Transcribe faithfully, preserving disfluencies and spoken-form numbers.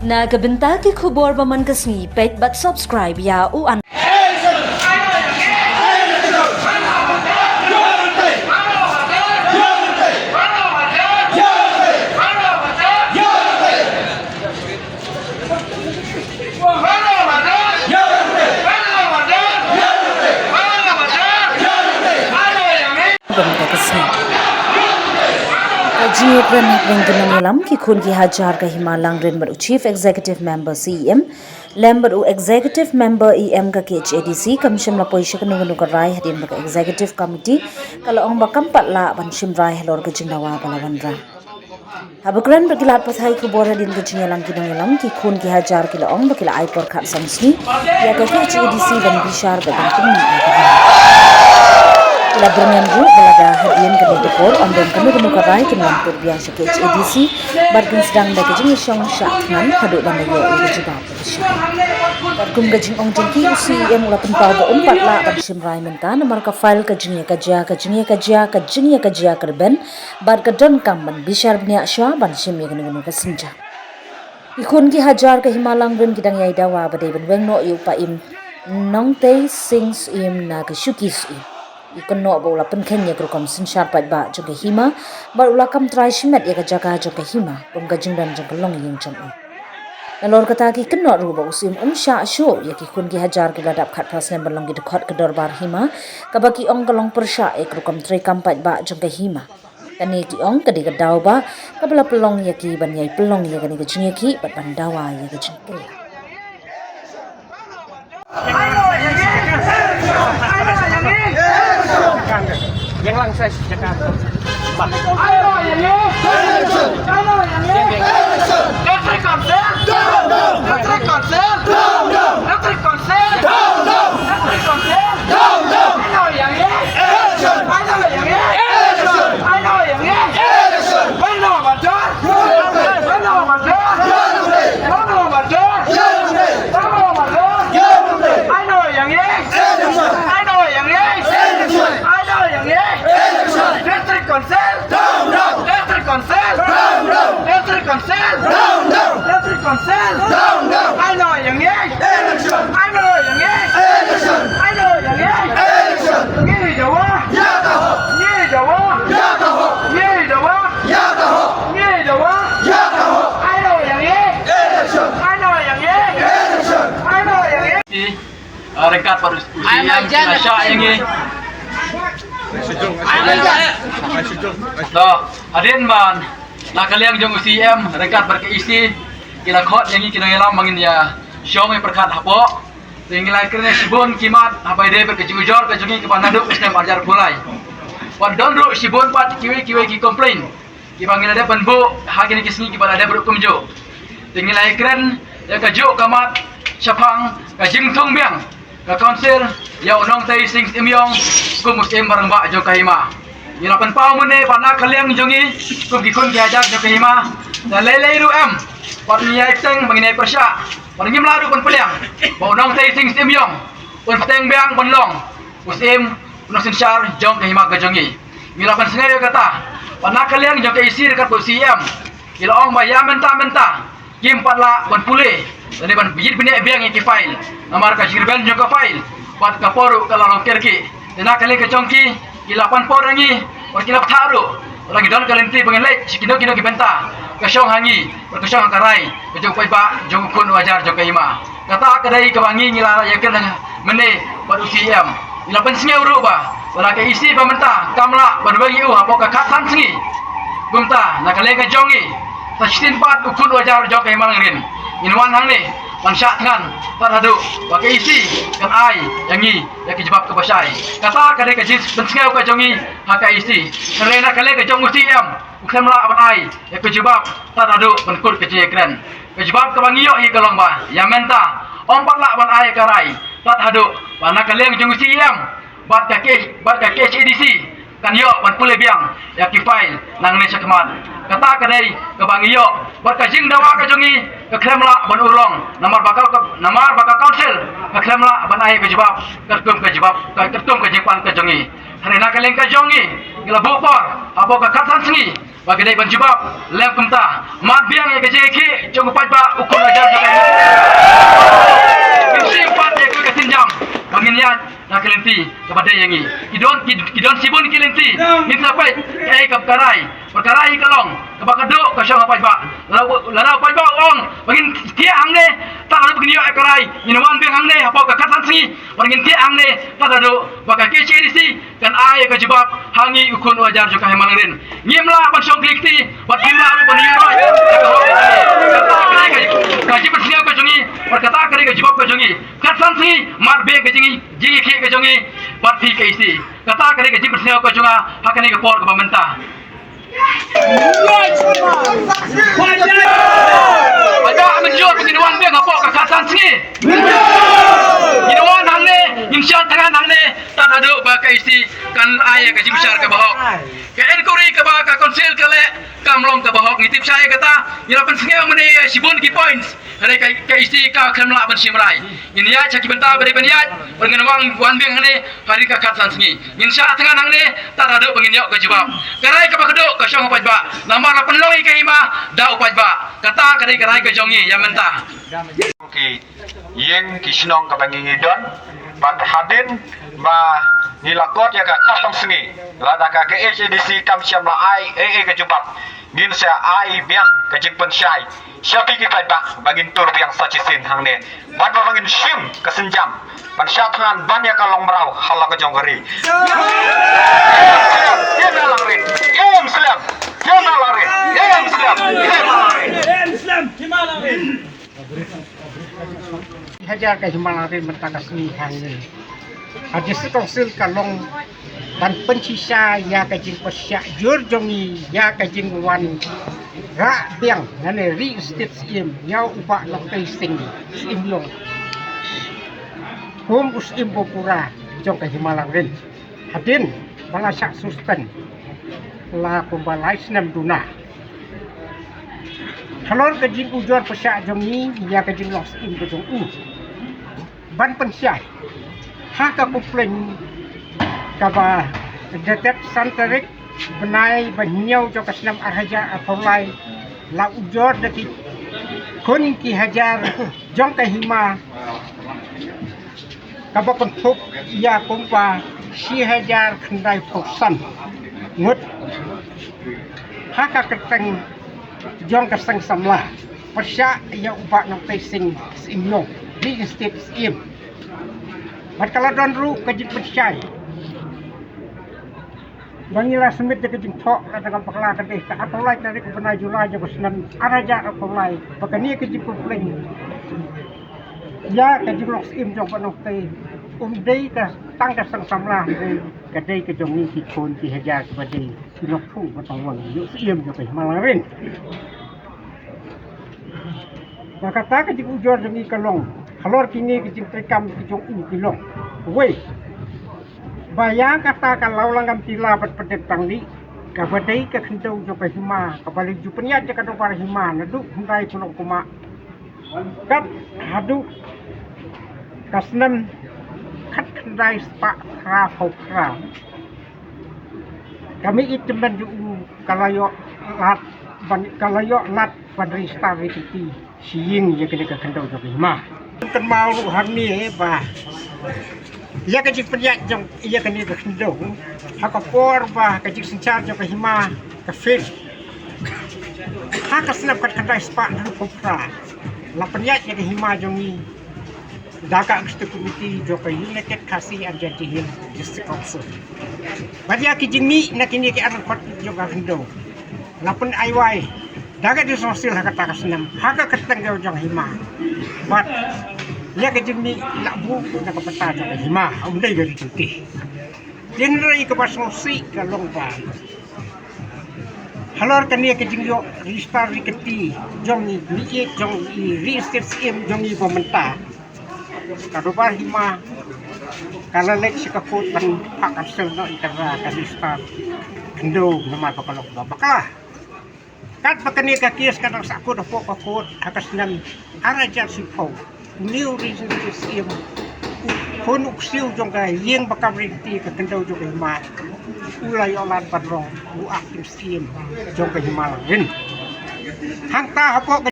Na ka bynta ki khubor ba man ka sngi, peit bad subscribe ïa u an. Ka jingïakren hapdeng ki nongïalam, ki khun ki hajar ka Hima Langrin bad u Chief Executive Member C E M lem bad u Executive Member E M ka K H A D C kam shym la poi sha kano kano ka rai hadien ba ka Executive Committee ka la ong ba kam pat lah ban shim rai halor ka jingdawa ba la wanrah. Haba kren bad ki lad pathai khubor hadien ka jingïalang ki nongïalam, ki khun ki hajar ki la ong ba ki la ai por khatsan sngi ïa ka K H A D C ban bishar bad ban pynmih ïa ka jingïalang. Ki la byrngem ruh ba lada hadien kane ka por ym don kano kano ka rai, kin wan put biang sha K H A D C bad kin sdang da ka jingïashong shah thngan haduh ban da ïoh ïa ka jubab. Katkum ka jingong jong ki, u C E M u la pynpaw ba um pat lah ban shim rai mynta namar ka file ka jingïakajia, ka jingïakajia, ka jingïakajia ka rben bad ka donkam ban bishar bniah shuwa ban shim ïa kano kano ka synjat. Ki khun ki hajar ka Hima Langrin ki dang ïai dawa ba dei ban weng noh ïa u Paiem Nongtei Sing Syiem na ka shuki syiem. Ki kynnoh ba u la pynkheiñ ïa ka rukom synshar paidbah jong ka hima bad u la kam trai shimet ïa ka jaka jong ka hima kum ka jingdon jong ka longïing jong u. Nalor kata, ki kynnoh ruh ba u Syiem um shah shuh ïa ki khun ki hajar kiba la dap khatphra snem ban long ki dkhot ka dorbar hima, kaba ki ong ka long pyrshah ïa ka rukom treikam paidbah jong ka hima. Kane, ki ong, ka dei ka daw ba kaba la pynlong ïa ki ban ïai pynlong ïa kane ka jingïakhih bad ban dawa ïa ka jingkylla. District Council! Down, down! District Council! Down, down! District Council! Down, down! District Council! Down, down! Ai no ïa ngi! Election! Ai no ïa ngi! Election! Ai no ïa ngi! Election! Ngi dawa! Ïa ka hok! Ngi dawa! Ïa ka hok! Ngi dawa! Ïa ka hok! Ngi dawa! Ïa ka hok! Ai no ïa ngi! Election! Ai no ïa ngi! Election! Ai no ïa ngi! Ah, ryngkat bad u C E M, ki la shah ïa ngi. To, hadien ba na ka liang jong u C E M ryngkat bad ka E C ki la khot ïa ngi ki nongïalam ba ngin ïa shong ïa pyrkhat hapoh. Te ngi la kren shibun ki mat haba ïadei bad ka jingujor ka jong ngi kaba naduh u snem arhajar arphew lai. Wat don ruh shibun pat kiwei kiwei ki complain kiba ngi la dep ban buh ha kine ki sngi kiba la dep ruh kumjuh. Te ngi la ïakren ïa kajuh ka mat shaphang ka jingthung biang ka council ïa u Nongtei Sing Syiem kum u Syiem ba rangbah jong ka hima. Ngi la pynpaw mynne ba na ka liang jong ngi kum ki khun ki hajar jong ka hima, da lei lei ruh em, bad ngi ïai teng ba ngin ïai pyrshah, bad ngim lah ruh ban pdiang ba u Nongtei Sing Syiem un pdiang biang ban long u Syiem u nongsynshar jong ka hima ka jong ngi. Ngi la pynsngew ïa kata ba na ka liang jong ka E C ryngkat bad u C E M ki la ong ba ïa mynta mynta kim pat lah ban pule lane ban ïit bniah biang ïa ki file namar ka jingrben jong ka file bad ka por ruh ka la long kyrkieh. Te na ka liang ka jong ki, ki la pan por ha ngi bad ki la bthah ruh ba ngi don ka lynti ba ngin leit sha kino kino ki bynta, ka shong ha ngi bad ka shong ha ka rai ka jong u paidbah jong u khun u hajar jong ka hima. Kata ka dei kaba ngi ngi la ïakren mynne bad u C E M. Ngi la pynsngew ruh ba lada ka E C ba mynta kam lah ban weng ïa u hapoh ka khatsan sngi, kumta na ka liang ka jong ngi, sa shisien pat u khun u hajar jong ka hima Langrin, ngin wan hangne ban shah thngan tad haduh ba ka E C kan ai ïa ngi ïa ka jubab kaba shai. Kata ka dei ka jingpynsngew ka jong ngi ha ka E C. Hynrei na ka liang ka jong u C E M, u khlem lah ban ai ïa ka jubab tad haduh ban kut ka jingïakren. Ka jubab kaba ngi ïoh hi ka long ba ïa mynta ym pat lah ban ai ka rai tad haduh ba na ka liang jong u C E M bad ka K, bad ka K H A D C kan ïoh ban pule biang ïa ki file nangne shakhmat. Kata ka dei kaba ngi ïoh, bad ka jingdawa ka jong ngi ka khlem lah ban urlong namar ba ka, namar ba ka council ka khlem lah ban ai ka jubab katkum ka jubab, ka, katkum ka jingpan ka jong ngi. Hynrei na ka liang ka jong ngi, ngi la buh por hapoh ka khatsan sngi ba ki dei ban jubab lem kumta. Mad biang ïa ka jingïakhih jong u paidbah u khun u Kaba dei ïa ngi. Ki don, ki, ki don shibun ki lynti. Ngin sa peit kaei kaba ka rai. Bad ka rai ka long kaba ka duk ka shong ha paidbah. Lada, lada u paidbah u ong ba ngin thiah hangne, tad haduh ba ngin ïoh ïa ka rai, ngin wan biang hangne hapoh ka khatsan sngi. Bad ngin thiah hangne tad haduh ba ka K H A D C kan ai ïa ka jubab ha ngi, u khun u hajar jong ka Hima Langrin. Ngim lah ban shong khlieh kti bad ngim lah ruh ban ïaroh ïa ka hok ka jong ngi. Kata ka dei ka, ka jingpynsngew ka jong ngi bad kata ka dei ka jubab ka jong ngi. Khatsan sngi, mad biang ka jing, jingïakhih ka jong ngi bad phi K H A D C. Kata ka dei ka jingpynsngew ka jong nga ha kane ka por kaba mynta. Paidbah, mynjur ba ngin wan biang hapoh ka khatsan sngi. Ngin wan hangne, ngin shah thngan hangne tad haduh ba K H A D C kan ai ïa ka jingbishar kaba hok. Ka inquiry kaba ka council ka leh kam long kaba hok, ngi tip shai ïa kata. Ngi la pynsngew mynne ïa shibun ki points. Hynrei ka, ka K H A D C ka khlem lah ban shim rai. Ngin ïaid sha ki bynta ba dei ban ïaid, bad ngin wan, wan biang hangne hadien ka khatsan sngi. Ngin shah thngan hangne tad haduh ba ngin ïoh ka jubab. Ka rai kaba ka duk ka shong ha paidbah. Namar la pynlong ïa ka hima da u paidbah. Kata ka dei ka rai ka jong ngi ïa mynta. Ki ïing ki shnong kaba ngi ngi don, bad hadien ba ngi la kot ïa ka khatsan sngi, lada ka K H A D C kam shym la ai ei ei ka jubab, ngin sa ai biang ka jingpynshai sha phi ki paidbah ba ngin tur biang sa shisien hangne. Bad ba ngin shim ka sienjam ban shah thngan ban ïa ka long mraw ha la ka jong ka ri. Hima Langrin, Hima Langrin, Hima Langrin, Hima Langrin. Hajar ka Hima Langrin mynta ka sngi hangne. Ha District Council ka long ban pynshisha ïa ka jingpyrshah jur jong ngi ïa ka jingwan rah biang lane reinstate Syiem ïa u Bah Nongtei Singh Syiem Ïong kum u Syiem bapura jong ka Hima Langrin. Hadien ba la shah suspend la kumba lai snem duna. Halor ka jingujor pyrshah jong ngi ïa ka jinglong Syiem ka jong u, ban pynshai ha ka complaint kaba dated san tarik bnai ba hynñiew jong ka snem ar hajar arphew lai, la ujor da ki khun ki hajar jong ka hima kaba kynthup ïa kumba shi hajar khyndai phew san ngut ha ka kyrteng jong ka seng samla, pyrshah ïa u Bah Nongtei Singh Syiem Ïong, reinstate Syiem. Bad ka la don ruh ka jingpynshai ba ngi la submit da ka jingthoh lada ngam bakla ka dei ka arphew lai tarik u bnai July jong ka snem ar hajar arphew lai ba kane ka jingpynphleng ïa ka jinglong Syiem jong Bah Nongtei um dei ka tang ka seng samla, hynrei ka dei ka jong ngi ki khun ki hajar kiba dei ki nongthuh ba tang wan ïoh Syiem jong ka Hima Langrin. Ba kata ka jingujor jong ngi ka long halor kine ki jingtreikam ki jong u ki long, wei, ba ïa kata ka Lawlangam Tila bad Pdeng Tangli kaba dei ka khyndew jong ka hima kaba la ju pynïaid da ka dorbar hima naduh khyndai phew khyndai, kat haduh ka snem khatkhyndai spah phra phew phra, ka mei tymmen jong u ka la ïoh lad ban, ka la ïoh lad ban register ïa ka kti shi ïing ïa kane ka khyndew jong ka hima. Kynmaw ruh hangne ba ïa ka jingpynïaid jong ïa kane ka khyndew ha ka por ba ka jingsynshar jong ka hima ka fail ha ka snem khatkhyndai spah hynriewphew phra, la pynïaid ïa ka hima jong ngi da ka Executive Committee jong ka United Khasi and Jaintia Hills District Council. Bad ïa ki jingmih na kine ki arngut jong ka khyndew la pynaiwai da ka District Council ha kata ka snem ha ka kyrteng jong ka hima. Bad ïa ka jingmih la buh na ka bynta jong ka hima, um dei ka ri jong ki. Hynrei kaba sngewsih ka long ba halor kane ka jingïoh register ri kti jong i, jong i reinstate Syiem jong i ba mynta, ka dorbar hima ka la leit sha ka court ban phah cancel noh ïa ka register khyndew namar ba ka long ba bakla. Katba kane ka case ka dang sahkut hapoh ka court ha ka snem ar hajar shiphew, une u reinstate Syiem, u khun u ksiew jong ka ïing ba kam ri kti ka khyndew jong ka hima, u la ïoh lad ban long u acting Syiem jong ka Hima Langrin. Hangta hapoh ka